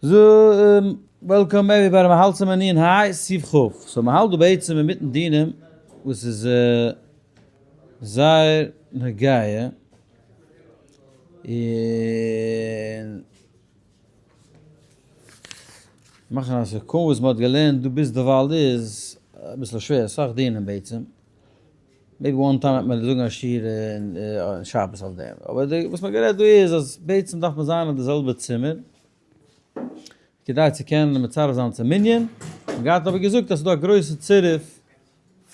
So, welcome everybody, מ'האלט צום ענין היי סעיף כ'. So מ'האלט דא בעצם אינמיטן דינים וואס איז זייער נוגע, און מאכן א סיכום וואס מ'האט געלערנט דא ביז דערווייל איז אביסל שווער, אסאך דינים בעצם. Maybe one time וועט מען זאגן א שיעור אין שבת אויף דעם. אבער די וואס מ'האט גערעדט דא איז אז בעצם דארף מען זיין אין די זעלבע צימער כדי צו קענען מצרף זיין צום מנין. מ'האט געהאט אבער געזאגט אז ס'איז דא א גרויסע צירוף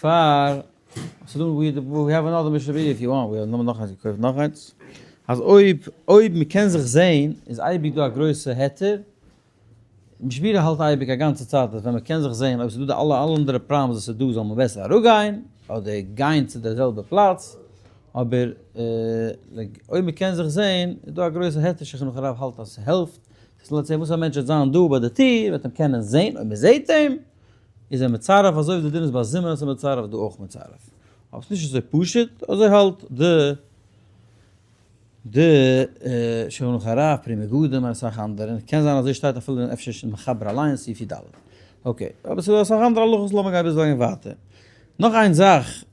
פאר, ס'איז דא we have another משנה ברורה if you want, we have נאך איינס געקויפט נאך איינס, אז אויב אויב מ'קען זיך זעהן איז אייביג דא א גרויסע היתר משנה ברורה האלט אייביג א גאנצע צייט אז ווען מען קען זיך זעהן אויב ס'איז דא די אלע אלע אנדערע problems וואס איז דא זאל מען בעסער אראפגיין אדער גיין צו די זעלבע פלאץ, אבער אויב מען קען זיך זעהן איז דא א גרויסע היתר שולחן ערוך הרב האלט אז ס'העלפט, ס'איז let's say וואס א מענטש וועט זיין דא ביי די טיר וועט אים קענען זעהן אויב מען זעהט אים איז ער מצרף אזוי ווי די דין איז ביי זימון אז ס'איז מצרף דא אויך מצרף, אבער ס'איז נישט אזוי פשוט אזוי האלט די. די שולחן ערוך הרב, פרי מגדים און אסאך אנדערע, און קען זיין אזוי שטייט אפילו אין אפשר אין מחבר אליינס סעיף י ד. Okay, אבער ס'איז דא אסאך אנדערע הלכות לאמיר גיין ביז לאנג ווייטער. נאך איין זאך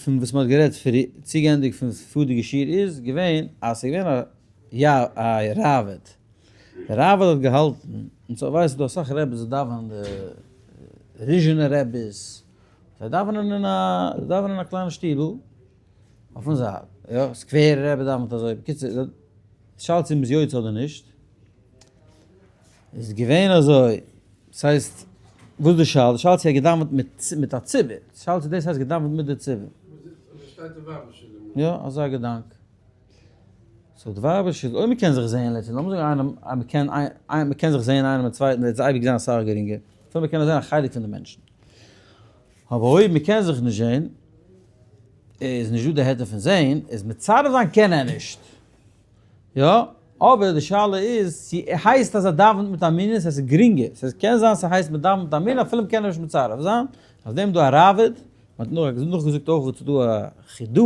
פון וואס מ'האט גערעדט פרי צוגעענדיגט פון פאריגע שיעור איז געווען אז ס'איז געווען א יא א ראבד. דער ראבד האט געהאלטן, און סאו ווייסט ס'דא אסאך רעביס וואס דאווענען די ריזשינער רעביס, זיי דאווענען אין א זיי דאווענען אין א קליינע שטיבל, אויפן זייט, יא, סקווערע רבי דאווענט אזוי, בקיצור, שאלה צו מ'איז יוצא אדער נישט, איז געווען אזוי, ס'הייסט, וואס איז די שאלה? די שאלה צו ער האט געדאווענט מיט מיט א ציבור, די שאלה צו דאס הייסט געדאווענט מיט די ציבור. יא, אזא געדאנק. So די ווייבער שול, אויב מ'קען זיך זעהן let's say, לאמיר זאגן איינעם אז מ'קען מ'קען זיך זעהן איינעם מיטן צווייטן וועט עס אייביג זיין אסאך גרינגער, אפילו מ'קען נאר זעהן א חלק פון די מענטשן. אבער אויב מ'קען זיך נישט זעהן, איז נישט דא די היתר פון זעהן, איז מצרף זיין קען ער נישט. יא, אבער די שאלה איז צו הייסט אז ער דאווענט מיט א מנין, ס'איז גרינגער, ס'איז קען זיין ס'הייסט מ'דאווענט מיט א מנין אפילו מ'קען נישט מצרף זיין, אויף דעם איז דא א ראבד, מ'האט נאכגעזאגט אויך ס'איז דא א חידא,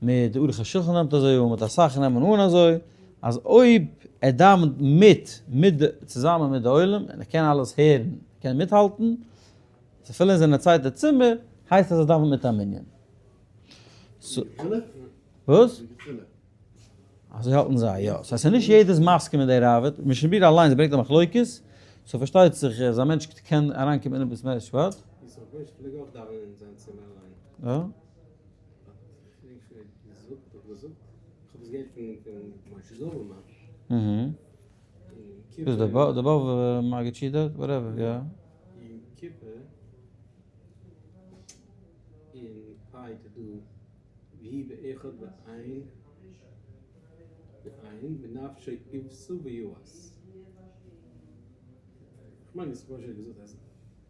מיט די ערוך השולחן נעמט אזוי אן, מיט אסאך נעמען אן אזוי, אז אויב ער דאווענט מיט מיט די צוזאמען מיט די עולם און ער קען אלעס הערן, ער קען מיטהאלטן, איז אפילו אין זיינע צווייטע צימער, הייסט אז ער דאווענט מיט א מנין. וואס? אזוי האלטן זיי, יא. ס'הייסט נישט יעדער איז מסכים מיט די ראבד, משנה ברורה אליינס ברענגט א מחלוקת, so פארשטייט זיך אז א מענטש קען אריינקומען אין בית מדרש, וואט? יצחק משה פלעג אויך דאווענען אין זיין צימער אליין. יא? וואס די באבובער מגיד שיעור דארט? Whatever, יא.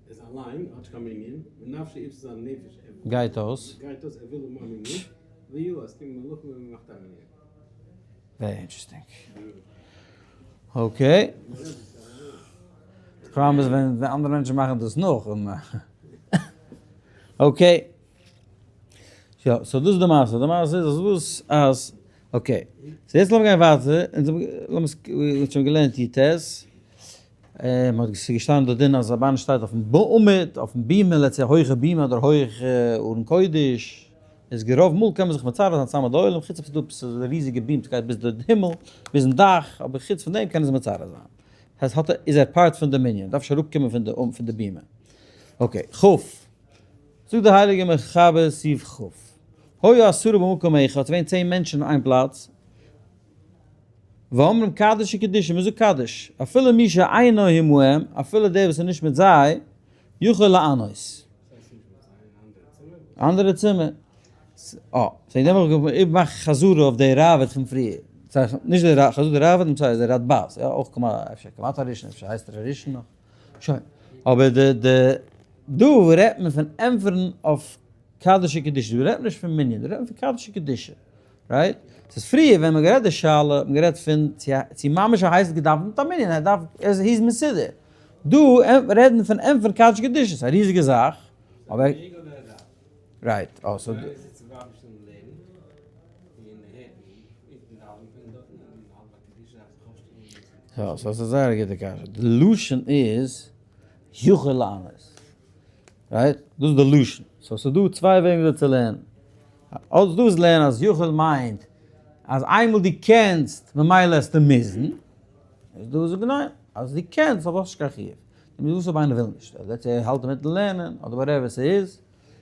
איז אליין, האט נישט קיין מנין, ונפשו איפסה זיין נפש ער גייט אויס. גייט אויס ער וויל האבן א מנין, ויהיו אז קומען מלאכים און מ'מאכט א מנין. Very interesting. Okay. די פראבלעם איז ווען אנדערע מענטשן מאכן דאס נאך. Okay. יא, so דאס איז די מעשה. די מעשה איז אז וואס אז, okay. So יעצט לאמיר גיין ווייטער. אונז האבן שוין געלערנט י ט. מען האט ס'איז געשטאנען די דין אז א באן שטייט אויפן עמוד, אויפן בימה, let's say א הויכע בימה אדער הויכע ארון קודש, איז רוב מאל קען מען זיך מצרף זיין צוזאמען מיט די עולם, חוץ אויב ס'איז דא עפעס א ריזיגע beam ס'גייט ביז די הימל, ביזן דאך, אבער חוץ פון דעם קען ער זיך מצרף זיין. הייסט האט ער איז ער part פון די מנין, דארף נישט אראפקומען פון די פון די בימה. Okay, כ'. זאגט די הייליגע מחבר סעיף כ'. היו עשרה במקום אחד, ס'געווען צען מענטשן אין איין פלאץ, ואומרים קדיש וקדושה, מען זאגט קדיש, אפילו מי שאינו עמהם, אפילו דער וואס איז נישט מיט זיי, יכול לענות. אנדערע צימער. אה, וועגן דעם האב איך געמאכט חזרה אויף די ראבד פון פריער. נישט די חזרה די ראבד, I'm sorry, די רדבז, יא, אויך כמעט, אפשר כמעט א ראשון, אפשר הייסט ער א ראשון נאך. שוין. אבער די די דא רעדט מען פון ענטפערן אויף קדיש וקדושה, דא רעדט מען נישט פון מנין, דא רעדט מען פון קדיש וקדושה. Right? ס'איז פריער ווען מ'האט גערעדט די שאלה האט מען גערעדט פון צו צו ממש ער הייסט געדאווענט מיט א מנין ער דארף ער איז he's מסודר. דא רעדט מען פון ענטפערן קדיש וקדושה ס'איז א ריזיגע זאך אבער right אה so יא, so ס'איז זייער א גוטע קשיא. די לשון איז יכול לענות. Right? דאס איז די לשון. So ס'איז דא צוויי וועגן וויאזוי צו לערנען. אדער דאס לערנען אז יכול מיינט אז איינמאל דו קענסט ממילא עסטו מוזן. איז דא וואס זאגן ניין, אז דו קענסט אבער האסט נישט קיין חיוב. נו וואס אויב איינער וויל נישט? Let's say ער האלט אינמיטן לערנען אדער whatever ס'איז.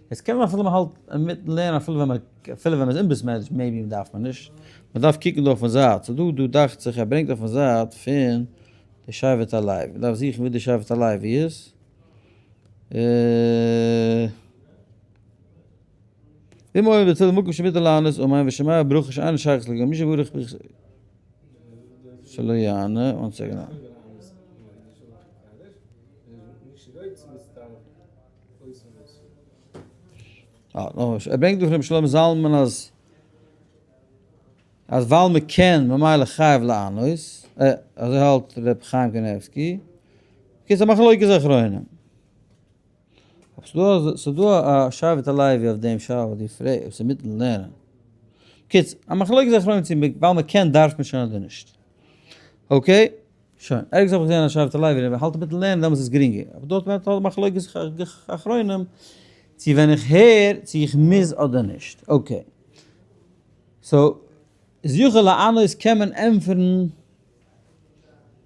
עס קען זיין אפילו מען האלט אינמיטן לערנען אפילו ווען מען אפילו ווען מען איז אין בית מדרש maybe דארף מען נישט, מען דארף קוקן דא אויפן זייט, ס'איז דא דא דאכט זיך ער ברענגט אויפן זייט פון די שבט הלוי, מען דארף זוכן ווי די שבט הלוי איז. ואם אוהב בצל מקום שמיטה לענות אמן ושמע ברכה שאינו שייך לגמרי מי שברך ברכת שלא יענה, one second. ער ברענגט דא פון רבי שלמה זלמן אז אז ווייל מען קען ממילא חייב לענות, אזוי האלט ר' חיים קניבסקי, בקיצור מחלוקת אחרונים. אבער ס'איז דא א שבט הלוי אויף דעם שאלה וואס דו פרעגסט, אויב ס'איז מיטן לערנען. בקיצור, א מחלוקת אחרונים צו ווייל מען קען דארף מען שוין אדער נישט. Okay. שוין, ערגעץ האב איך געזען א שבט הלוי ווען מ'האלט אינמיטן לערנען דעמאלטס איז גרינגער, אבער דארט ווערט אלע מחלוקת אחרונים צו ווען איך הער צו איך מוז אדער נישט, okay. So איז יכול לענות קען מען ענטפערן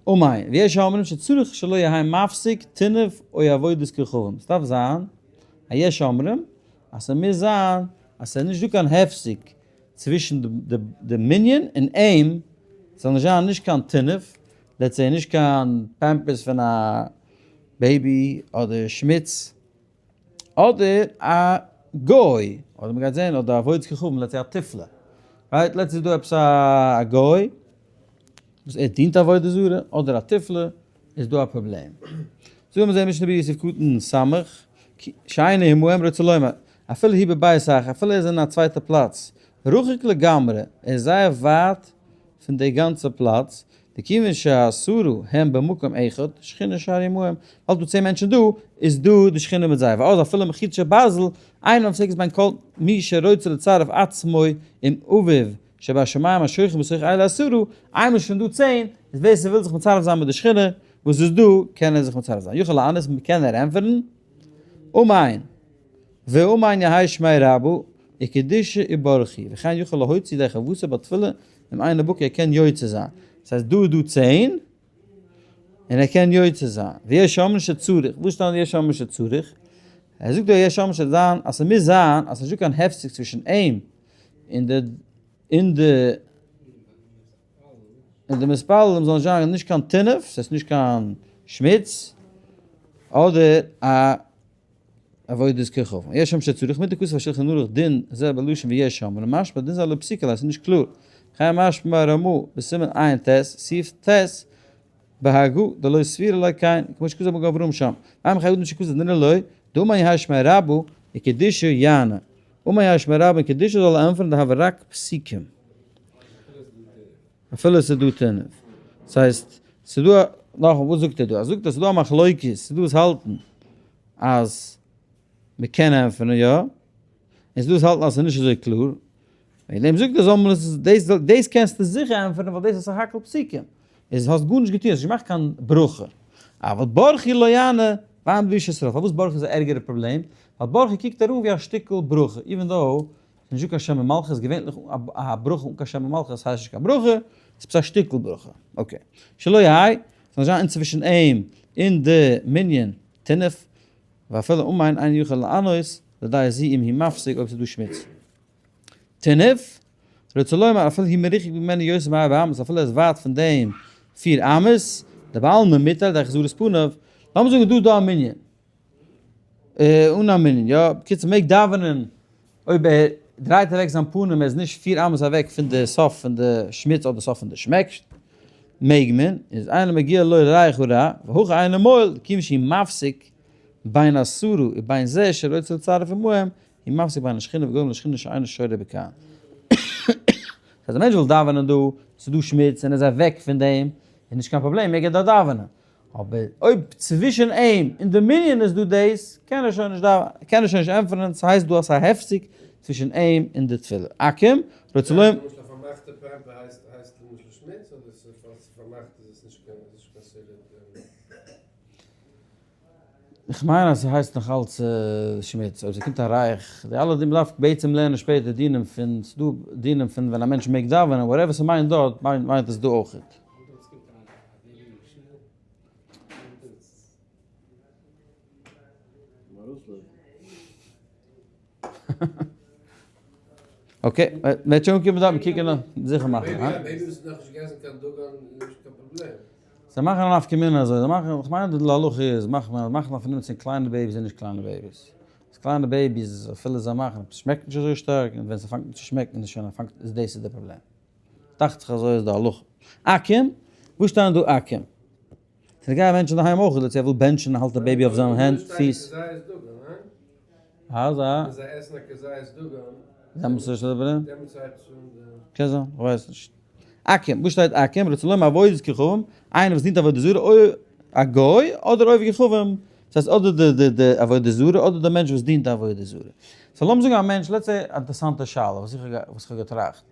אמן, ויש אומרים שצריך שלא יהא מפסיק טינוף או עבודת כוכבים, ס'דארף זיין א יש אומרים אז ס'מוז זיין אז ס'איז נישט דא קיין הפסק צווישן די מנין און אים זאל נישט זיין נישט קיין טינוף, let's say נישט קיין Pampers פון א baby אדער שמוץ, אדער א גוי, אדער מ'גייט זען אדער עבודת כוכבים let's say א תפלה, right let's say איז דא עפעס א גוי וואס ער דינט עבודה זרה אדער א תפלה איז דא א פראבלעם. זאגן מיר זעהן משנה ברורה סעיף קטן סמך, שאינו עמהם רוצה לומר, אפילו הוא בבית אחר, אפילו ער איז אין א צווייטע פלאץ, רחוק לגמרי, ער איז זייער ווייט פון די גאנצע פלאץ, דכיוון שעשרה הם במקום אחד, שכינה שריה עמהם, ווייל דא 10 מענטשן דא, איז דא די שכינה מיט זיי, ואז אפילו מחיצה של ברזל, אינה מפסקת בין כל מי שרוצה לצרף עצמו עם אביו שבשמים השוכן בתוך אלו עשרה, איינמאל שוין דא 10, איז ווער ס'וויל זיך מצרף זיין מיט די שכינה וואס איז דא, קען ער זיך מצרף זיין. יכול לענות, קען ער ענטפערן, אמן, ואמן יהא שמיה רבא, וקדושה וברכי, וכן יכול להוציא ידי חובתו בתפילה, אם אינו בקי ער קען יוצא זיין. דאס הייסט דא איז דא 10, און ער קען יוצא זיין. ויש אומרים שצריך, וואס שטייט יש אומרים שצריך? ער זאגט דא יש אומרים שזיין, אז ס'מוז זיין אז ס'נישטא קיין הפסק צווישן אים און די און די און די מתפללים זאלן זיין נישט קיין טינוף, ס'הייסט נישט קיין שמוץ, אדער א עבודת כוכבים. יש שם שצריך מיט די כתב השולחן ערוך דין זה בלשון ויש שם, ולמשמע דין זה לא פסיקה לה, ס'איז נישט קלאר. וכן משמע רמא בסימן ע"ט, סעיף ט', בהגה דלא סבירא ליה כן, כמו שכתב מגן אברהם שם. ואין חייבים שכתב נראה לו, דאמר יהא שמיה רבא, וקדושה יענה. אמר יהא שמיה רבא און קדושה זאל ער ענטפערן דהוה רק פסוקים. אפילו עס איז דא טינוף. דאס הייסט, ס'איז דא, נאכאמאל, וואס זאגט ער דא? ער זאגט אז ס'איז דא א מחלוקת, ס'איז דא וואס האלטן אז מ'קען ענטפערן יא, און ס'איז דא וואס האלטן אז ס'איז נישט אזוי קלאר. וועגן דעם זאגט ער זאל מען עס, דאס דאס קענסטו זיכער ענטפערן ווייל דאס איז סך הכל פסוקים. איז האסט גארנישט געטון, האסט נישט געמאכט קיין ברכה. אבל ברכי לא יענה, ואין בלי ששרף. פארוואס ברכי איז א ערגערע פראבלעם? ווייל ברכי קוקט ער אן ווי א שטיקל ברכה, even though ס'איז נישטא קיין שם ומלכות, געווענליך א ברכה אן קיין שם ומלכות הייסט נישט קיין ברכה, ס'איז עפעס א שטיקל ברכה. Okay. שלא יהא, ס'זאל נישט זיין אינצווישן אים און די מנין טינוף, ואפילו אמן אין יכול לענות, לדעה זו אם היא מפסיק אויב ס'איז דא שמוץ. טינוף, רוצה לומר אפילו הוא מרוחק ממנו יותר מארבע אמות, אפילו ער איז ווייט פון דעם 4 אמות, דבעלמא מותר על ידי החזרת פניו, לאמיר זאגן דא איז דא א מנין, אן א מנין, יא, בקיצור מעג דאווענען אויב ער דרייט אוועק זיין פנים ער איז נישט 4 אמות אוועק פון די סוף פון די שמוץ אדער סוף פון די שמעק, מעג מען, איז אינו מגיע לו ריח הרע, והכא אינו מועיל, כיוון שהוא מפסיק בין עשרה ובין זה שרוצה לצרף עמהם, הוא מפסיק בין השכינה וגורם לשכינה שאינו שורה בכאן. אז א מענטש וויל דאווענען דא, ס'איז דא שמוץ און ער איז אוועק פון דעם, איז נישט קיין פראבלעם, מעג ער דארט דאווענען. אבער אויב צווישן אים און די מנין איז דא דאס, קען ער שוין נישט דאווענען, קען ער שוין נישט ענטפערן, ס'הייסט דא אז ס'איז א הפסק צווישן אים און די תפילה. אקים, רוצה לומר. למשל א פארמאכטע Pamper הייסט למשל שמוץ אדער ס'איז פארמאכט? געמאכט איז עס נישט קיין איז נישט considered. איך מיין אז ס'הייסט נאך אלץ שמוץ, אויב ס'קומט א ריח, די אלע דינים מ'דארף בעצם לערנען שפעטער דינים פון, ס'דא דינים פון ווען א מענטש מעג דאווענען, whatever ס'מיינט דארט מיינט עס דא אויכעט. okay, מ'וועט שוין אנקומען דארט, מיר קוקן נאך זיכער מאכן, הא? זיי מאכן א נפקא מינה אזוי, זיי מאכן, איך מיין די להלכה איז, מאכט מען, מאכט מען פון צו קליינע babies און נישט קליינע babies. אז קליינע babies אפילו זיי מאכן, עס שמעקט נישט אזוי שטארק, און ווען ס'פאנגט אן צו שמעקן איז שוין א פאנגט, איז דאס איז די פראבלעם. דאכט זיך אזוי איז די הלכה. עכו"ם? וואו שטייען דא עכו"ם? ס'נוגע א מענטש אינדערהיים אויך, let's say ער וויל בענטשן און האלט א baby אויף זיין הענט, פיס. קען זיין, איך ווייס נישט. עכו"ם, וואו שטייט עכו"ם? רוצה לומר עבודת כוכבים, איינער וואס דינט עבודה זרה, אוי א גוי, אדער עובד כוכבים, דאס הייסט אדער די די די עבודה זרה אדער די מענטש וואס דינט די עבודה זרה. so לאמיר זאגן א מענטש, let's say א אינטערעסאנטע שאלה וואס איך וואס איך האב געטראכט,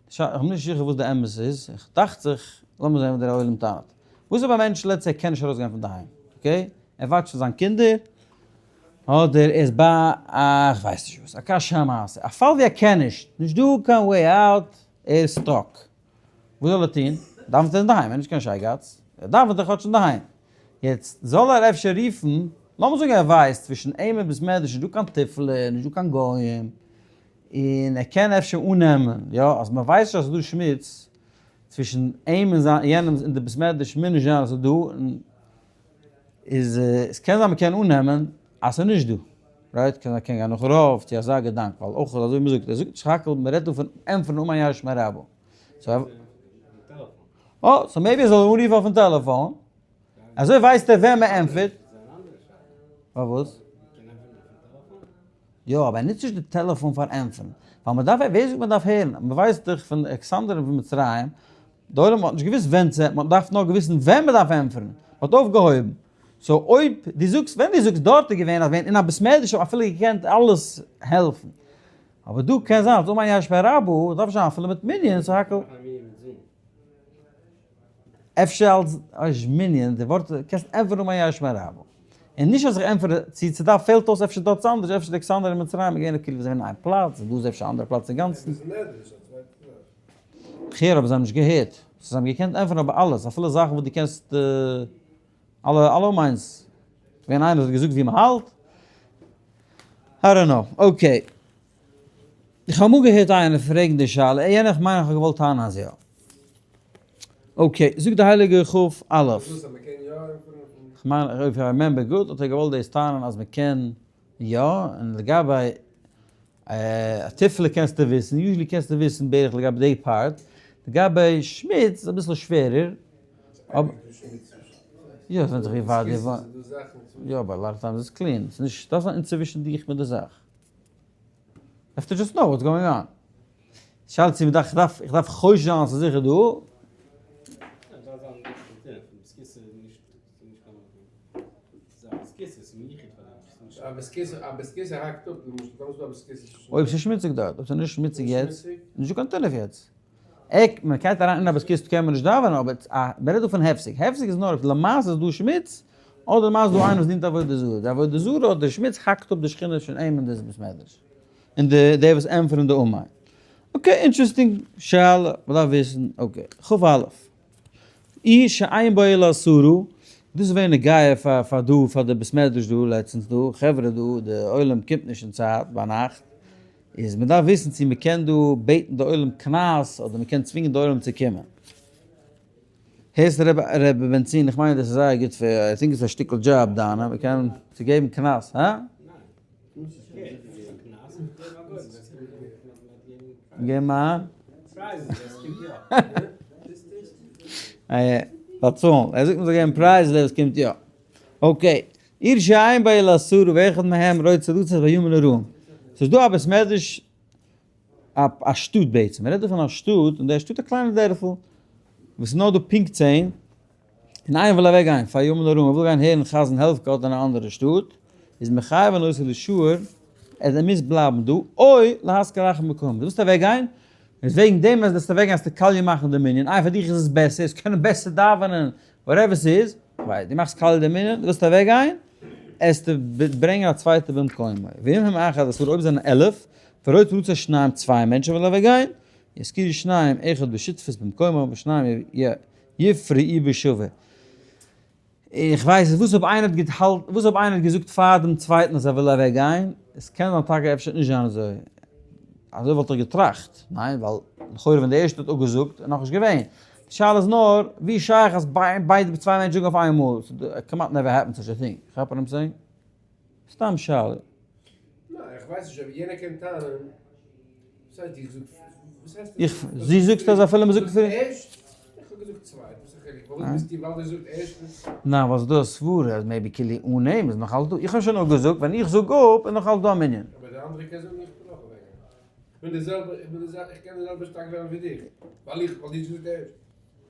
איך בין נישט זיכער וואס די אמת איז, איך דאכט זיך, לאמיר זען וואס דער עולם טענה'ט. וואס אויב א מענטש let's say קען נישט ארויסגיין פון דערהיים, okay? ער watch ט זיין קינדער, אדער ער איז ביי א כ'ווייס נישט וואס, א קשיא המעשה, א פאל ווי ער קען נישט, נישט דא קיין way out, ער איז stuck, וואס זאל ער טון? דאווענט ער אינדערהיים, ער איז נישט קיין שייגעץ, ער דאווענט דאך כאטש אינדערהיים. יעצט זאל ער אפשר רופן, לאמיר זאגן ער ווייסט צווישן אים און בית מדרש נישט דא קיין תיפלה, נישט דא קיין גוים, און ער קען אפשר אננעמען, יא, אז מען ווייסט נישט אז ס'איז דא שמוץ צווישן אים און זיין יענעמ'ס אין די בית מדרש מוז נישט זיין אז ס'איז דא, און איז עס קען זיין מ'קען אננעמען אז ס'איז נישט דא, right? קען זיין קען גיין נאך רוב צו אזא געדאנק, ווייל אויך אזוי ווי מ'זאגט, ער זאגט סך הכל מ'רעדט דא פון ענטפערן אמן יהא שמיה רבא. so אה, so maybe ער זאל אנרופן אויפן טעלעפאן, אזוי ווייסט ער ווען מ'ענטפערט. פארוואס? יא, אבער ער נוצט נישט די טעלעפאן פאר ענטפערן, ווייל מ'דארף, ווער זאגט מ'דארף הערן? מ'ווייסט דאך פון אלכסנדר און פון מצרים, די עולם האט נישט געוואוסט ווען צו, מען דארף נאר געוויסן ווען מען דארף ענטפערן, מען האט אויפגעהויבן, so אויב דו זאגסט, ווען דו זאגסט דארט איז געווען אז ווען אין א בית מדרש האט מען אפילו געקענט אלעס העלפן, אבער דא קען זיין אז אמן יהא שמיה רבא דארף נישט זיין אפילו מיט מנין, סך הכל. אפשר אלס אויש מנין, די ווארט קענסט ענטפערן אמן יהא שמיה רבא. און נישט אז איך ענטפער צו ס'דארף פעלט אויס אפשר דארט איז אנדערש, אפשר די אלכסנדר אין מצרים איז געווען כאילו זיי זענען אין איין פלאץ, און דא איז אפשר א אנדערע פלאץ אינגאנצן. כ'הער אבער זיי האבן נישט געהערט. so זיי האבן געקענט ענטפערן אבער אלעס, אפילו זאכן וואס דו קענסט אלע אלע מיינס. ווען איינער האט געזאגט ווי מ'האלט. I don't know. okay. איך האב אמאל געהערט איינער פרעגן די שאלה, יענער איך מיין איך האב געוואלט טענה'ן אז יא. okay, זאגט די הייליגע כ א. כ'מיין אויב איך remember גוט האט ער געוואלט דאס טענה'ן אז מ'קען יא, און לגבי א תיפלה קענסטו וויסן, usually קענסטו וויסן בערך לגבי די part, לגבי שמוץ איז אביסל שווערער, יא עס ווענדט זיך ווי ווייט די וואוינסט, יא אבער a lot of times איז clean, ס'איז נישט, דארף זיין אינצווישן דיך מיט די זאך. have to just know what's going on. שאלה צו מ'דארף, כ'דארף, איך דארף חושש זיין אז ס'איז זיכער דא. אויב ס'איז שמוציג דארט, אויב ס'איז נישט שמוציג יעצט, נישט דא קיין טינוף יעצט. עק, מען גייט אריין אין א בית כסא קען מען נישט דאווענען, אבער א, מען רעדט דא פון הפסק, הפסק איז נאר אויב למעשה איז דא שמוץ, אדער למעשה איז דא איינער וואס דינט עבודה זרה, די עבודה זרה אדער די שמוץ האקט אפ די שכינה פון אים און דאס בית מדרש, און די די וואס ענטפערן די אמן. okay, interesting שאלה, מען דארף וויסן, okay, כ א. עיר שאין בה אלא עשרה, דאס איז געווען נוגע פאר פאר דא פאר די בית מדרש דא לעצטנס דא, חברה דא, די עולם קומט נישט אין צייט ביינאכט, איז מען דארף וויסן צו מען קען דא בעטן די עולם קנס אדער מען קען צווינגען די עולם צו קומען. הערסט ר' בנציון איך מיין דאס איז זייער גוט פאר I think עס איז א שטיקל דזשאב דיינע, מען קען צו געבן קנס, הא? געבן א? באצאלן, ער זאגט מען זאל געבן prize דער וואס קומט יא. okay, עיר שאין בה אלא עשרה ואחד מהם רוצה לצאת בימים הנוראים. ס'איז דא א בית מדרש א שטאט בעצם, מ'רעדט דא פון א שטאט, און דער שטאט א קליינע דערפל, וואס איז נאר דא פונקט 10, און איינער וויל אוועק גיין פאר ימים נוראים, ער וויל גיין הערן חזן העלפגאט אין א אנדערע שטאט, איז מחייב אן אויסער די שעור, אז ער מוז בלייבן דא, או להשכיר אחר מקום, דו ווילסט אוועק גיין? איז וועגן דעם אז דאס אוועקגיין האסטו קאליע מאכן די מנין, איי פאר דיך איז עס בעסער, עס קענען בעסער דאווענען, whatever ס'איז, ווייל דו מאכסט קאליע די מנין, דו ווילסט אוועקגיין, עסטו ברענגען א צווייטע במקומו. ואם הם אחד עשר אויב זענען 11, ורוצה לצאת שניים צוויי מענטשן ווילן אוועקגיין, ישכרו שניים אחד בשותפות במקומו ושניים יפרעו בשווה. איך ווייס נישט וואס אויב איינער האט געהאלטן, וואס אויב איינער האט געזאגט פאר דעם צווייטן אז ער וויל אוועק גיין, עס קען זיין טאקע אפשר נישט זיין אזוי, אזוי וואלט איך געטראכט, ניין? ווייל לכאורה ווען די ערשטע האט אפגעזאגט איז נאכנישט געווען, די שאלה איז נאר ווי שייך אז ביידע צוויי מענטשן זאגן אויף איינמאל, כמעט never happen such a thing, כאפ what I'm saying? סתם שאלה. ניין, איך ווייס נישט אבער יענער קען טענה'ן, וואס הייסט איך זאג, וואס הייסט איך, זי זאגסט אז אפילו מ'זאגט פרי. ערשט, איך האב געזאגט צווייט, וואס איז חילוק, פארוואס ביסטו ווייל דו זאגט ערשטנס? ניין, ווייל ס'דא א סברה אז maybe כאילו אן אים איז נאך אלץ דא, איך האב שוין אפגעזאגט, ווען איך זאג אפ איז נאך אלץ דא א מנין. אבער די אנדערע קען זאגן איך בין אויך אוועקגעגאנגען, איך בין די זעלבע, איך בין די זעלבע, איך קען די זעלבע שטארק וועלן ווי דיך, ווייל איך, ווייל דו זאגסט ערשט.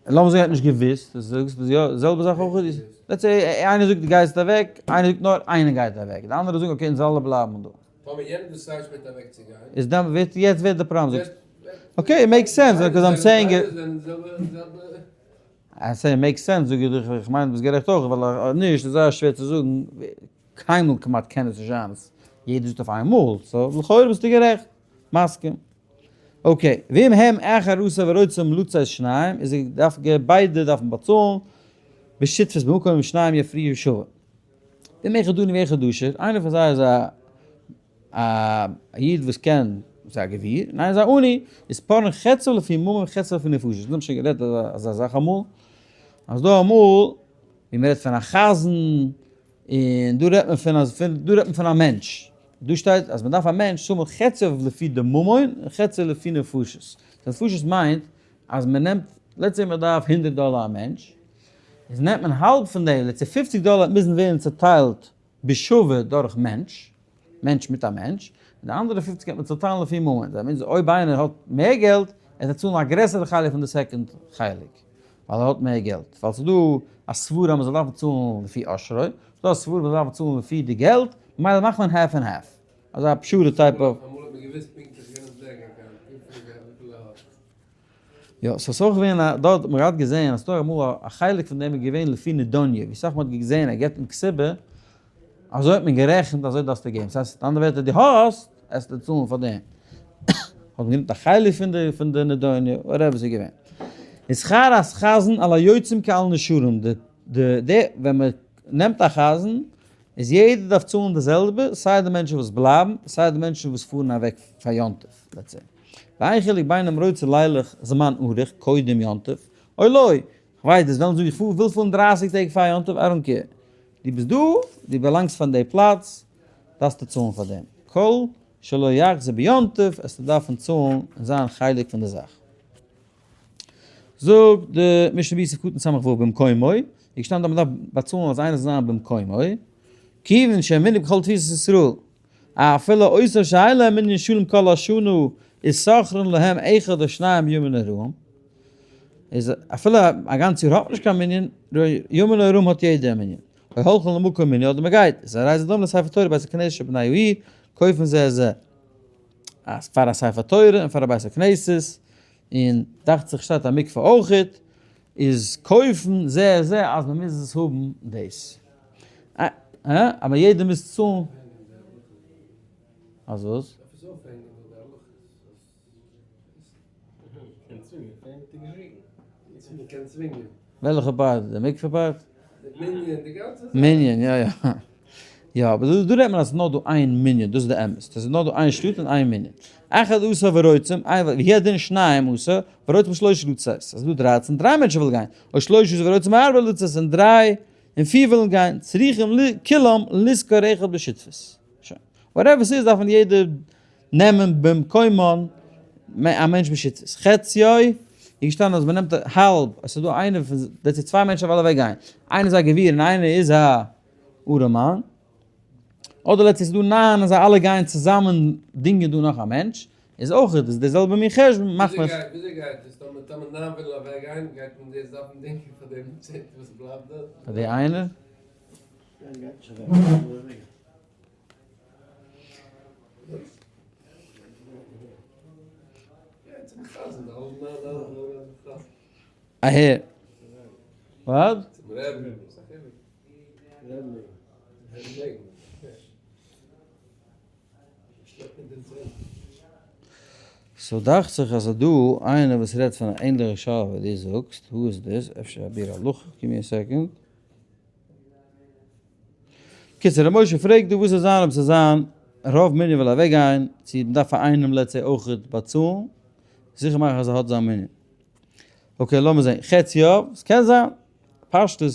לאמיר זאגן ער האט נישט געוואוסט, דו זאגסט יא, די זעלבע זאך אויך איז, let's say איינער זאגט דו גייסט אוועק, איינער זאגט נאר איינער גייט אוועק, די אנדערע זאגן okay אונז אלע בלייבן דא. טאמער יענער decide שפעטער אוועק צו גיין. איז דאן ווערט יעצט ווערט די פראבלעם זאגסט okay it makes sense because I'm saying it. I say it makes sense זאג איך דיך איך מיין ביסט גערעכט אויך ווייל אויב נישט איז זייער שווער צו זאגן קיינמאל כמעט קען עס נישט זיין אז יעדער זאגט אויף איינמאל so לכאורה ביסטו גערעכט מסכים. okay, ואם הם אחד עשר ורוצים לצאת שניים, איז ער דארף ביידע דארפן באצאלן, בשותפות במקום שניים יפריעו שווה. ואם אחד עני ואחד עשיר, איינער פון זיי איז א א איד וואס קען, איז א גביר, און איינער איז א עני, איז פורעין חציו לפי ממון וחציו לפי נפשות. אונז האבן שוין גערעדט אזא זאך אמאל, אז דא אמאל, ווי מ'רעדט פון א חזן, און דא רעדט מען פון אז דא רעדט מען פון א מענטש, דא שטייט אז מען דארף א מענטש צאלן חציו לפי די ממון און חציו לפי נפשות, נפשות מיינט אז מען נעמט let's say מען דארף 100 דאלער א מענטש, איז נעמט מען האלב פון דעם, let's say 50 דאלער מוזן ווערן צוטיילט בשווה דורך מענטש, מענטש מיט א מענטש, און די אנדערע 50 גייט מען צוטיילן לפי ממון, that means אויב איינער האט מער געלט, ער וועט צאלן א גרעסערע חלק פון די second חלק, ווייל ער האט מער געלט, ווייל ס'איז דא א סברה אז מ'זאל דארפן צאלן לפי עושרו, ס'איז דא א סברה מ'זאל דארפן צאלן לפי די געלט, ממילא מאכט מען half and half, אזא פשרה type of. אמאל האט מען געוואוסט פונקטליך יענעמ'ס bank account, וויפיל ער האט. יא, ס'איז אויך געווען א, דארט האט מען געהאט געזען אז ס'דא אמאל א חלק פון דעם איז געווען לפי נדוניה, ווי סאך מ'האט געזען ער געבט אין כתובה, אזוי האט מען גערעכנט אזוי דארפסטו געבן, ס'הייסט אין אנדערע ווערטער דו האסט, עסטו צאלן פאר דעם. האט מען גענומען א חלק פון די נדוניה, whatever ס'איז געווען. איז שכר החזן על היוצאים כעל נשארים, די די די ווען מען נעמט א חזן איז יעדער דארף צאלן די זעלבע, סיי די מענטשן וואס בלייבן, סיי די מענטשן וואס פארן אוועק פאר יום טוב, let's say. ואין חילוק בין אם רוצה לילך זמן ארוך קודם יום טוב, או לא, כ'ווייס דאס וועלן זאגן איך וויל פארן 30 טעג פאר יום טוב, I don't care. דו ביסט דא, דו באלאנגסט פאר די פלאץ, דארפסטו צאלן פאר דעם. כל שלא יחזור ביום טוב, עסטו דארפן צאלן און זיין חלק פון די זאך. זאגט די משנה בסעיף קטן ס"ו במקומו, איז געשטאנען אז מען דארף באצאלן אז איינער זאל זיין במקומו, כיוון שהמנהג בכל תפוצות ישראל, אפילו אותו שאין להם מנין שלם כל השנה איז שוכרין להם אחד או שניים בימים נוראים, איז אפילו א גאנץ יאר האט מען נישט קיין מנין, ימים נוראים האט יעדער א מנין. או הולכין למקום מנין אדער מען גייט, איז הרי זה דומה לספר תורה בית הכנסת של בני העיר, קויפן זיי עס אז פאר א ספר תורה און פאר א בית הכנסת, און דאכט זיך שטייט א מקווה אויכעט, איז קויפן זה זה אז מען מוז עס האבן דאס. אבער יעדער מוז צאלן. אז וואס? וועלכע part? די מקווה part? מנין, יא יא. יא, אבער דא רעדט מען אז ס'איז נאר דא איין מנין, דאס איז די אמת. ס'איז נאר דא איין שטאט און איין מנין. אחד עשר ורוצים, והוא הדין שניים עשר, ורוצים שלושה לצאת. ס'איז דא 13, דריי מענטשן ווילן גיין. או שלושה עשר ורוצים ארבעה לצאת, און דריי און פיר ווילן גיין. צריכים כולם לשכור אחד בשותפות. שוין. whatever ס'איז דארף מען יעדער נעמען במקומן א מענטש בשותפות. חציו איז געשטאנען אז מ'נעמט האלב, עס איז דא איינער פון די צוויי מענטשן וועלן אוועק גיין, איינער איז א גביר און איינער איז א ארעמאן, אדער let's say ס'איז דא ניין און זיי אלע גייען צוזאמען דינגען דא נאך א מענטש, איז אויך איז די זעלבע מין חשבון, מאכט מען. וויאזוי גייט עס טאמער טאמער ניין ווילן אוועק גיין גייט מען דאס דארפן דינגען פאר דעם צענטן וואס בלייבט דארט? פאר די איינער? אהער. וואט? So דאכט זיך אז ס'דא איינער וואס רעדט פון א ענליכע שאלה ווי דו זאגסט, who is this? אפשר א ביאור הלכה? Give me a second. קיצור ר' משה פרעגט דא וואס זאל זיין אויב ס'זאל זיין רוב מנין וויל אוועק גיין, צו מ'דארף פאר איינעם let's say אויכעט באצאלן, זיכער מאכן אז ער האט זיין מנין. Okay לאמיר זעהן, חצי יא, ס'קען זיין, פשטות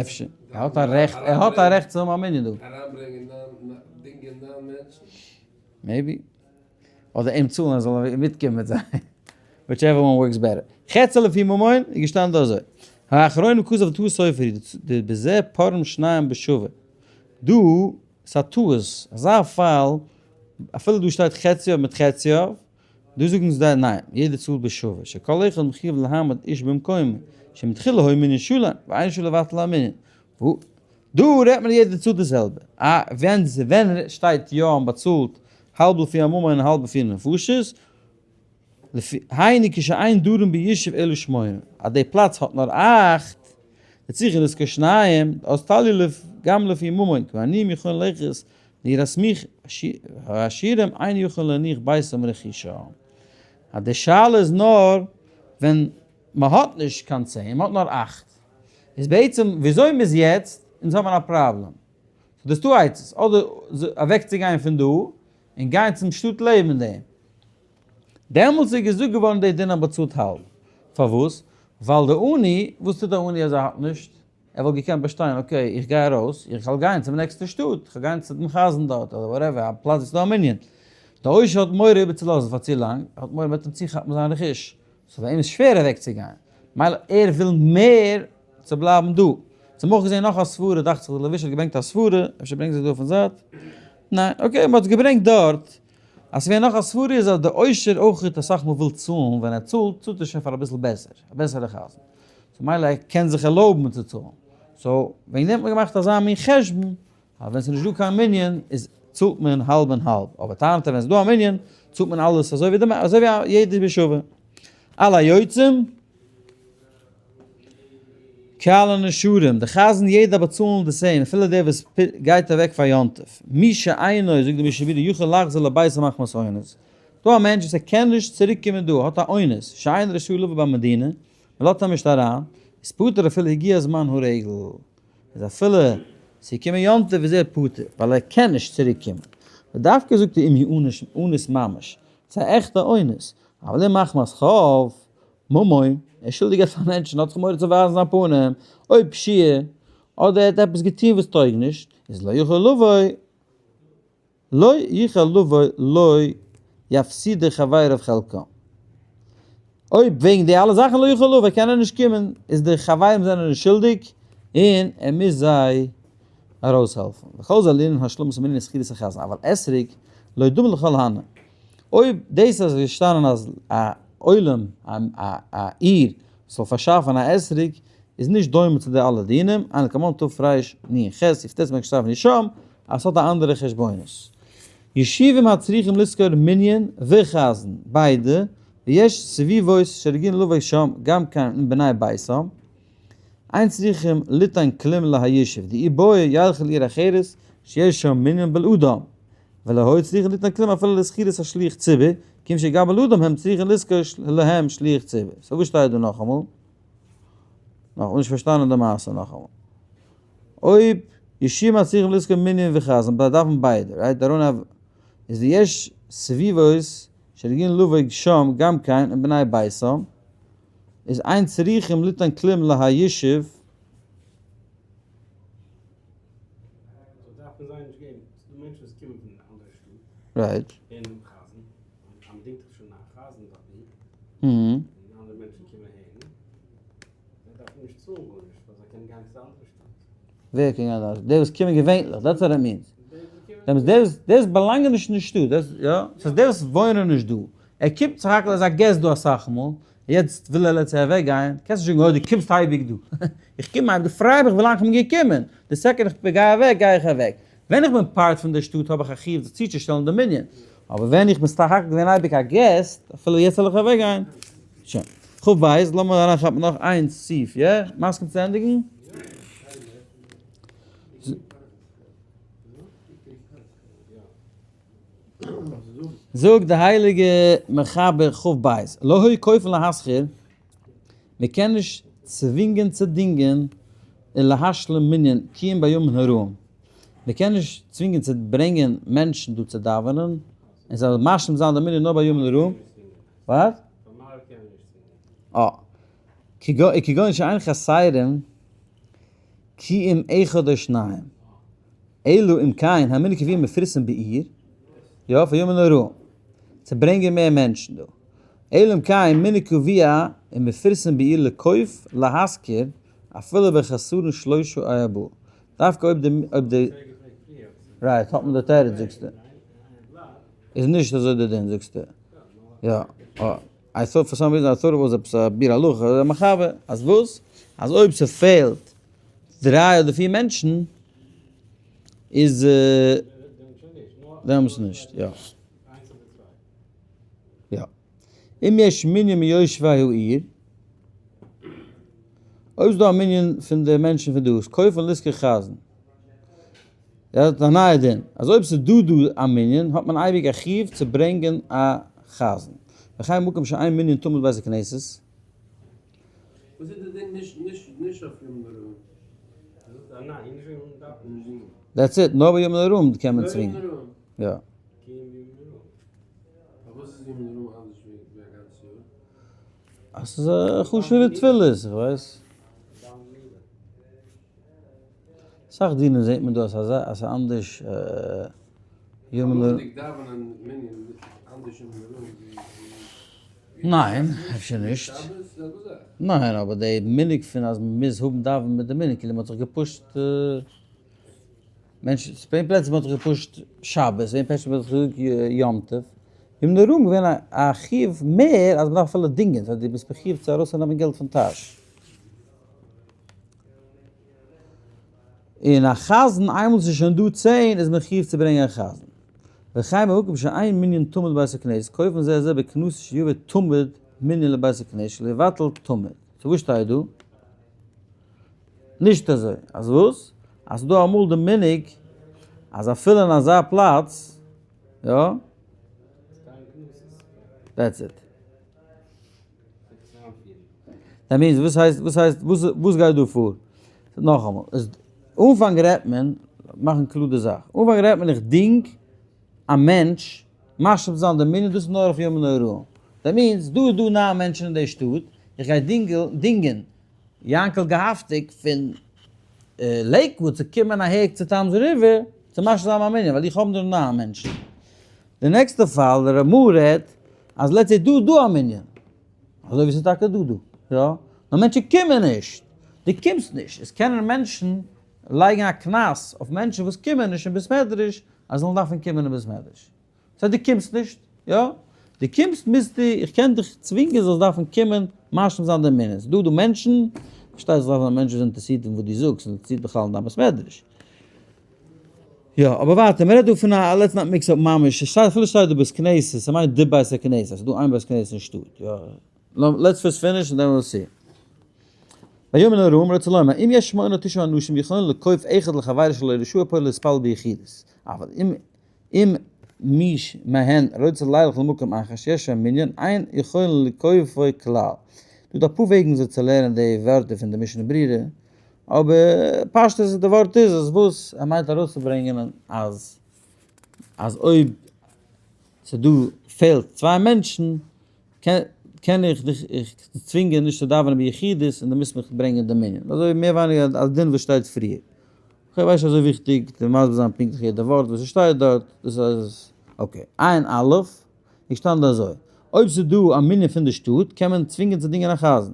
אפשר, ער האט א רעכט, ער האט א רעכט צו האבן א מנין דא. אריינברענגען ניין דינגען ניין מענטשן. Maybe. אדער אים צאלן ער זאל מיטקומען מיט זיי. Whichever one works better. חצי לפי ממון איז געשטאנען דא אזוי. האחרונים כתב טעות סופר הוא דבזה פורעים שניים בשווה. דא ס'איז א טעות. אזא פאל אפילו דא שטייט חציו מיט חציו. דא זאגן זיי ניין, יעדער צאלט בשווה. שכל אחד מחויב להעמיד איש במקומו. שמתחילה היה מנין שלם ואין שלם לבטל המנין. דא רעדט מען יעדער צאלט די זעלבע. א ווען ווען שטייט יא און באצאלט האלב לפי הממון און האלב לפי נפשות, לפי היינו כשאין דרים בישוב אלא שמונה, אז די פלאץ האט נאר אכט, וצריכין לשכור שניים, אז תלוי לפ גם לפי ממון, כי העניים יכולין ללכת לעיר הסמוכה, העשירים אין יכולין להניח ביתם ורכושם. אז די שאלה איז נאר ווען מען האט נישט קיין 10, מען האט נאר אכט. איז בעצם וויאזוי מ'איז יעצט, אונז האבן א פראבלעם. So דאס טו עצות, אדער אוועקצוגיין פון דא, און גיין צום שטאט לעבן דעם. דעמאלטס איז געזאגט געווארן די דין אז מ'באצאלט האלב. פארוואס? ווייל די עני, וואס טוט א עני אז ער האט נישט? ער וואלט געקענט באשטיין, okay, איך גיי ארויס, איך וועל גיין צום נעקסטע שטאט, איך וועל גיין צו דעם חזן דארט, אדער whatever, א פלאץ וואו ס'איז דא א מנין. די עושר האט מורא איבערצולאזן פאר צו לאנג, ער האט מורא מ'וועט אים צוכאפן זיין רכוש. So ביי אים איז שווער אוועקצוגיין, מילא ער וויל מער צו בלייבן דא. אונז האבן אויך געזען נאך א סברה, דאכט זיך די לבוש האט געברענגט א סברה, אפשר ברענגט זיך דא אויפן זייט, ניין, okay, מען האט עס געברענגט דארט, אז ס'געווען נאך א סברה איז אז די עושר אויך אסאך מאל וויל צאלן, ווען ער צאלט, צאלט ער שוין פאר אביסל בעסער, א בעסערע חזן, so מילא ער קען זיך ערלויבן צו צאלן, so וועגן דעם האט מען געמאכט אזא מין חשבון, אז ווען ס'איז נישט דא קיין מנין איז צאלט מען האלב און האלב, אבער טענה'ט ער ווען ס'איז דא א מנין צאלט מען אלעס אזוי ווי די אזוי ווי יעדער בשווה. על היוצאים כעל הנשארים, די חזן יעדער באצאלן די same אפילו דער וואס גייט אוועק פאר יום טוב, מי שאינו זאגט די משנה ברורה יכול לחזור לביתו מחמת אונס, דא א מענטש וואס ער קען נישט צוריק קומען דא האט א אונס, שאין רשאי לבוא במדינה, מען לאזט אים נישט אריין, איז פטור אפילו הגיע זמן הרגל. איז אפילו ס'איז געקומען יום טוב איז ער פטור, ווייל ער קען נישט צוריק קומען. ודווקא זאגט ער אם הוא אונס אונס ממש, ס'איז א עכטע אונס, אבל אם מחמת חוב, ממון, ער איז שולדיג געלט פאר מענטשן, האט זיך מורא צו ווייזן זיין פנים, אויב פשיעה, אדער ער האט עפעס געטון וואס טויג נישט, איז לא יוכל לבוא, לא יוכל לבוא לא יפסידו חבריו חלקם. אויב וועגן די אלע זאכן לא יוכל לבוא קען ער נישט קומען, איז די חברים זענען נישט שולדיג און ער מוז זיי ארויסהעלפן. וכל זה לענין השלמת מנין שכירות החזן, אבל אתרוג לא דומה לכל הני. אויב דאס אז געשטאנען אז א עולם א עיר זאל פארשאפן א אתרוג איז נישט דומה צו די אלע דינים, אין כמון תרנ"ח יפתח מען געשטארבן נישט שם, אז ס'האט א אנדערע חשבונות. ישובים הצריכים לשכור מנין וחזן, ביידע, ויש סביבות שרגילין לבוא שם גם כן עם בני ביתם, אין צריכים ליתן כלום להישוב, דאי בעי ילכו לעיר אחרת שיש שם מנין בלעדם, ולא היו צריכים ליתן כלום אפילו לשכירות השליח ציבור, כיוון שגם בלעדם הם צריכים לשכור להם שליח ציבור. So וואס שטייט דא נאכאמאל? נאך נישט פארשטאנען די מעשה נאכאמאל. אויב ישיבה מצליחים לזכור מנין וחזן, באדארפן ביידע, right? דארון א איז די יש סביבות שרגין לבוא שם גם כן און בני ביתם, איז אין צריכים ליתן כלום להישוב. Right. ווער קען גיין דארט? די וואס קומען געווענליך, that's what it means. דעמאלטס די וואס באלאנגען נישט אין די שטאט, דאס יא, ס'הייסט די וואס וואוינען נישט דא, ער קומט סך הכל ער איז א guest דא אסאך מאל, יעצט וויל ער let's say אוועק גיין, קענסט נישט זאגן אוי דו קומסט אייביג דא, איך קום אייביג דא, פריי מיך ווילאנג כ'בין געקומען, די second איך גיי אוועק גיי איך אוועק. ווען איך בין part פון די שטאט האב איך א חיוב זיך צוצושטעלן די מנין. אבער ווען איך בין סך הכל געווען אייביג א guest, אפילו יעצט זאל איך אוועקגיין? שוין. כ"ב, לאמיר אריינכאפן נאך איין סעיף, יא? מסכים צו ענדיגן? זאגט די הייליגע מחבר כ"ב, לא היו כופין להשכיר, מען קען נישט צווינגען צו דינגען און להשלים מנין כי אם בימים הרעים, מען קען נישט צווינגען צו ברענגען מענטשן דא צו דאווענען און זיי זאלן משלים זיין די מנין נאר בימים הרעים, what? אה, כגון שאין חסרים כי אם אחד או שניים, אלא אם כן המנין קבוע ומפורסם בעיר, יא, פאר ימים נוראים, צו ברענגען מער מענטשן דא, אלא אם כן מנהג קבוע ומפורסם בעיר לכוף להשכיר אפילו בחסרון שלושה או ארבעה, דווקא אויב די, אויב די, right, האט מען די תירוץ זאגסטו, איז נישט אזוי די דין זאגסטו, יא, I thought for some reason I thought it was עפעס א ביאור הלכה אדער מחבר, אז וואס? אז אויב ס'פעלט דריי אדער פיר מענטשן איז דעמאלטס נישט, יא. יא. אם יש מנין מיושבי העיר, אויב איז דא א מנין פון די מענטשן פון דא, איז כופין לשכור חזן. יא, דאס איז א נייע דין, אז אויב ס'איז דא דא א מנין, האט מען אייביג א חיוב צו ברענגען א חזן. וכן מקום שאין מנין תמיד בית הכנסת. וואס איז די דין נישט נישט נישט אויף ימים נוראים? That's it, נאר ביי ימים נוראים קען מען צווינגען. יא. פארוואס איז ימים נוראים אנדערש ווי א גאנץ יאר? אז ס'איז א חשוב'ע תפילה, איך ווייס. אסאך דינים זעט מען דא אז ס'איז אנדערש ימים נוראים. ניין, אפשר נישט. ניין, אבער די מנהג פון אז מ'מוז האבן דאווענען מיט די מנהג, כאילו מ'האט זיך גע push ט מענטשן, ס'געווען פלעצער וואו מ'האט זיך גע push ט שבת, ס'געווען פלעצער וואו מ'האט זיך געזאגט יום טוב, ימים נוראים געווען א חיוב מער אז מ'דארף אפילו דינגען, ס'הייסט דו ביסט מחיוב צו ארויסנעמען געלט פון טאש. און א חזן איינמאל ס'איז שוין דא 10 איז מען מחיוב צו ברענגען א חזן. וכן במקום שאין מנין תמיד בבית הכנסת, כופין זה את זה בקנסות שיבא תמיד מנין לבית הכנסת שלא יבטל תמיד. so וואס שטייט דא? נישט אזוי. אז וואס? אז ס'דא אמאל די מנהג אז אפילו אין אזא פלאץ, יא? That's it. That means וואס הייסט וואס הייסט וואס וואס גייט דא פאר? נאכאמאל, איז אנפאנג רעדט מען, מאכן קלאר די זאך, אנפאנג רעדט מען איך דינג א מענטש משלים זיין די מנין, דאס איז נאר אויף ימים נוראים. That means דא איז דא ניין מענטשן אין די שטאט, איך גיי דינגען יענקל געהאפטיג פון לעיקוואוד צו קומען אהער צו טאמס ריווער צו משלים זיין מיין מנין, ווייל איך האב נאר ניין מענטשן. די נעקסטע פאל, די רמ"א רעדט אז let's say דא איז דא א מנין, אזוי ווי ס'איז טאקע דא דא, יא, נאר מענטשן קומען נישט, דו קומסט נישט, עס קענען מענטשן לייגן א קנס אויף מענטשן וואס קומען נישט אין בית מדרש אז זאלן דארפן קומען אין בית מדרש, סא דו קומסט נישט, יא, דו קומסט מוזטו, איך קען דיך צווינגען זאלסט דארפן קומען משלים זיין די מנין, ס'דא דא מענטשן, פארשטייט זיך דארף זיין מענטשן וואס זענען אינטערעסירט אין וואס דו זאגסט, און אינטערעסירט בכלל אין דיין בית מדרש. יא, אבער ווייטער, מ'רעדט דא פון א, let's not mix up ממש, עס שטייט, אפילו שטייט דא בית כנסת, ס'מיינט די בית הכנסת, ס'איז דא איין בית כנסת אין שטאט, יא. Let's first finish and then we'll see. בימים הנוראים רוצה לומר, אם יש שמונה תשעה אנשים יכולין לכוף אחד לחברו שלא רשאי פה להתפלל ביחידות, אבל אם אם מי מהן רוצה לילך למקום אחר שיש שם מנין, אין יכולין לכופו כלל. דא דא אפאר וועגן זיך צו לערנען די ווערטער פון די משנה ברורה, אבער פשטות איז די ווארט איז אז וואס ער מיינט ארויסצוברענגען אז אז אויב ס'דא פעלט צוויי מענטשן קען איך דיך איך צווינגען נישט צו דאווענען ביחידות און דו מוזט מיך ברענגען די מנין. אזוי מער ווייניגער א דין וואס שטייט פריער. כ'ווייס נישט אזוי וויכטיג צו מסביר זיין פונקטליך יעדע ווארט וואס ס'שטייט דארט, דאס איז okay. עין א' איז געשטאנען אזוי, אויב ס'איז דא א מנין פון די שטאט קען מען צווינגען צו דינגען א חזן.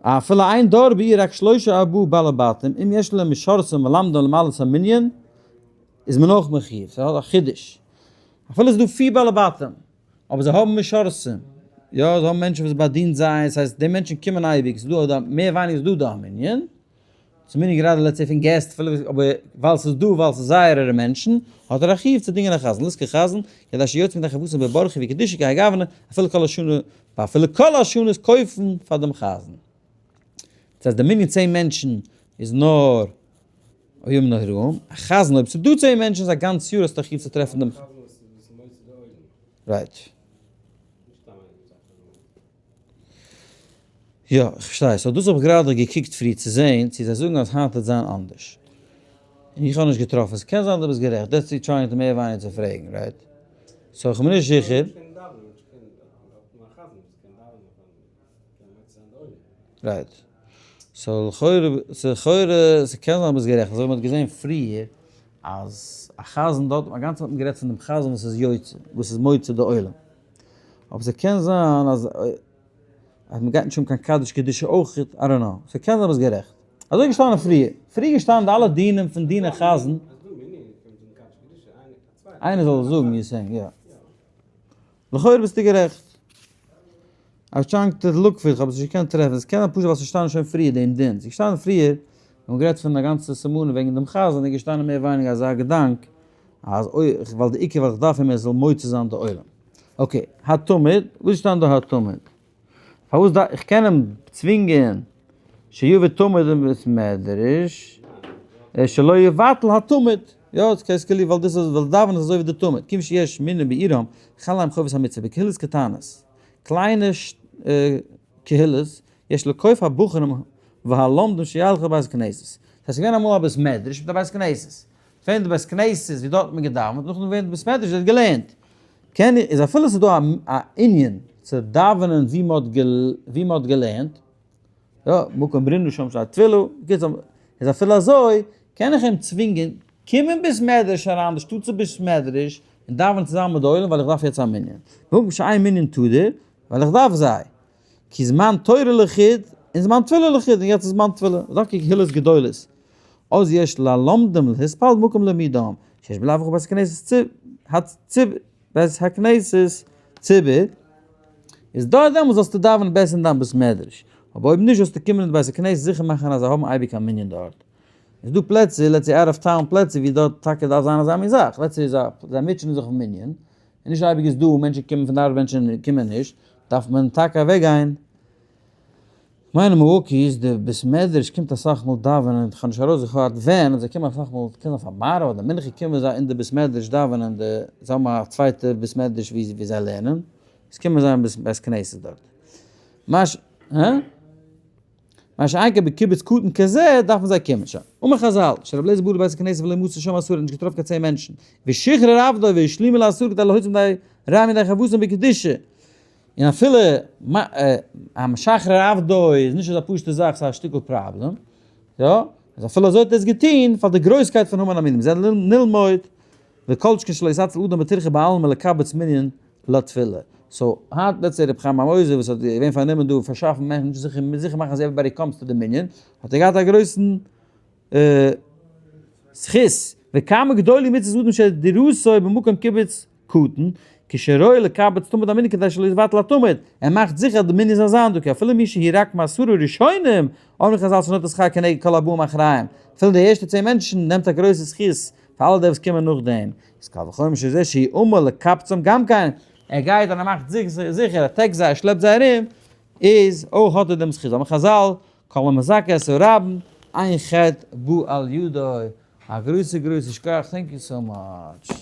אפילו אין דור בעיר רק שלושה ארבעה בעלי בתים, אם יש להם משרתים מלמדים למלאות המנין, איז מען אויך מחיוב, ס'איז א חידוש. אפילו ס'איז דא פיר בעלי בתים, אבער זיי האבן משרתים, יא, זיי האבן מענטשן וואס באדינט זיי, ס'הייסט די מענטשן קומען אייביג, ס'איז דא מער ווייניגער איז דא דא א מנין. ס'איז מנין גראדע let's say פון געסט אפילו אבער ווייל ס'איז דא ווייל ס'איז זייערערע מענטשן האט ער א חיוב צו דינגען א חזן לשכור חזן כדי שיוצא מידי חובתו בברכו וקדושה כהאי גוונא אפילו כל השנה ואפילו כל השנה איז קויפן פאר דעם חזן. דאס הייסט די מנין 10 מענטשן איז נאר ימים נוראים, א חזן אויב ס'איז דא 10 מענטשן איז א גאנץ יאר האסטו א חיוב צו טרעפן דעם. Right. יא, איך פארשטיי. So דאס האב איך גראדע געקוקט פריער צו זעהן צו זיי זאגן אז היינט וועט זיין אנדערש. און איך האב נישט געטראפן. ס'קען זיין דו ביסט גערעכט. That's you trying to מער ווייניגער צו פרעגן, right? So איך בין נישט זיכער. Right. So לכאורה, לכאורה, ס'קען זיין ביסט גערעכט. אזוי ווי מ'האט געזעהן פריער אז א חזן דארט, א גאנצע צייט האט מען גערעדט פון דעם חזן וואס איז יוצא, וואס איז מוציא די עולם. אבער ס'קען זיין אז אז מ'גייט נישט האבן קיין קדיש קדושה אויך, I don't know. ס'קען זיין ביסט גערעכט. אזוי געשטאנען פריער. פריער געשטאנען די אלע דינים פון דינען חזן. איינער זאל עס זאגן, you saying, יא. לכאורה ביסטו גערעכט. I trying to look for, איך האב עס נישט געקענט טרעפן. עס קען זיין פשוט ווייל ס'איז געשטאנען שוין פריער דעם דין. ס'איז געשטאנען פריער, מ'האט גערעדט פון א גאנצע סימנים וועגן דעם חזן, איז געשטאנען מער ווייניגער אזא געדאנק אז אוי, ווייל די עיקר ווייל איך דארף אים ער זאל מוציא זיין די עולם. Okay, התמיד, וואס שטייט דא התמיד? פארוואס דארף איך קען אים צווינגען שיבוא תמיד אין בית מדרש, שלא יבטל התמיד, יא, עס קען כאילו ווייל דאס איז ווייל דאווענען איז אזוי ווי די תמיד, כיוון שיש מנין בעירם, חל להם חובת המצוה, בקהילות קטנות, קליינע קהילות, יש לכוף הבחורים והלומדים שילכו לבית הכנסת. ס'הייסט ס'איז געווען אמאל א בית מדרש מיט א בית כנסת. פון די בית כנסת ווי דארט האט מען געדאווענט, נאכדעם געווען די בית מדרש ווי ער האט געלערנט. קען איז אפילו ס'איז דא א ענין צו דאווענען ווי מ'האט ווי מ'האט געלערנט, יא, מקום רינה שם שעת תפילה, בקיצור, איז אפילו אזוי קען איך אים צווינגען קום אין בית מדרש אריין, די שטאט'ס בית מדרש, און דאווען צוזאמען מיט די עולם ווייל איך דארף יעצט א מנין. במקום שאין מנין תדיר, ווייל איך דארף זיי. כי זמן תורה לחוד און זמן תפילה לחוד, און יעצט איז זמן תפילה, דווקא קהילות גדולות. אז יש ללומדים להתפלל במקום לימודם, שיש בלאו הכי בית הכנסת בית הכנסת ציבור, איז דארט דעמאלטס זאלסטו דאווענען בעסער אין דיין בית מדרש, אבער אויב נישט זאלסטו קומען אין די בית הכנסת זיכער מאכן אז זיי האבן אייביג א מנין דארט. איז דא פלעצער, let's say out of town פלעצער ווי דארט טאקע דארף זיין אזא מין זאך, let's say זיי מוטשענען זיך אויף מנין, און נישט אייביג איז דא, מענטשן קומען פון די ארבעט מענטשן קומען נישט, דארף מען טאקע אוועק גיין. כ'מיין אין מילוואקי איז די בית מדרש קומט אסאך מאל דאווענען, כ'האב נישט ארויסגעכאפט ווען, אבער זיי קומען אסאך מאל, קען זיין פאר מעריב אדער מנחה קומען זיי אין די בית מדרש דאווענען, די זיי האבן א צווייטע בית מדרש ווי זיי לערנען, איז קומען זיי אין בית כנסת דארט. מש ה? מה שאין כן בקיבוץ קטן כזה דארפן זיי קומען. שוין. אמר חזל, שרבי אליעזר בא לבית הכנסת ולא מצא שם עשרה, נישט געטראפן קיין 10 מענטשן. ושחרר עבדו והשלימו לעשרה כדי להוציא מידי רע מידי חבותם בקדושה. און אפילו א משחרר עבדו איז נישט אזא פשוטע זאך, ס'איז א שטיקל פראבלעם. יא, אז אפילו אזוי האט ער עס געטון פאר די גרויסקייט פון המון המינים. זה נלמוד וכל שכן שלא יתעצל אדם בטירחא בעלמא לקבץ מנין לתפילה. So היינט let's say רבי חיים המוזר וואס האט געווען פארנומען דא פארשאפן מענטשן זיכער זיכער מאכן אז everybody comes to די מנין, האט ער געהאט א גרויסן זכות, וכמה גדולים מצות אדם שדירתו במקום קיבוץ קטן, כשראוי לקבץ תמיד המנין כדי שלא יבטל התמיד, ער מאכט זיכער אז די מנין זאל זיין דא, כי אפילו מי שהיא רק מעשרה ראשונים, אמרו חזל שנוטל שכר כנגד כל הבאים אחריהם, אפילו די ערשטע 10 מענטשן נעמט א גרויסע זכות פאר אלע די וואס קומען נאכדעם, איז קל וחומר שזה שהיא אמור לקבצם גם כן, ער גייט און ער מאכט זיכער, ער טעקסט זיי, ער שלעפט זיי ארום, איז אויך האט ער דעם זכות. אמר חזל, כל המזכה את הרבים, אין חטא בא על ידו. א גרויסע גרויסע שכוח, thank you so much.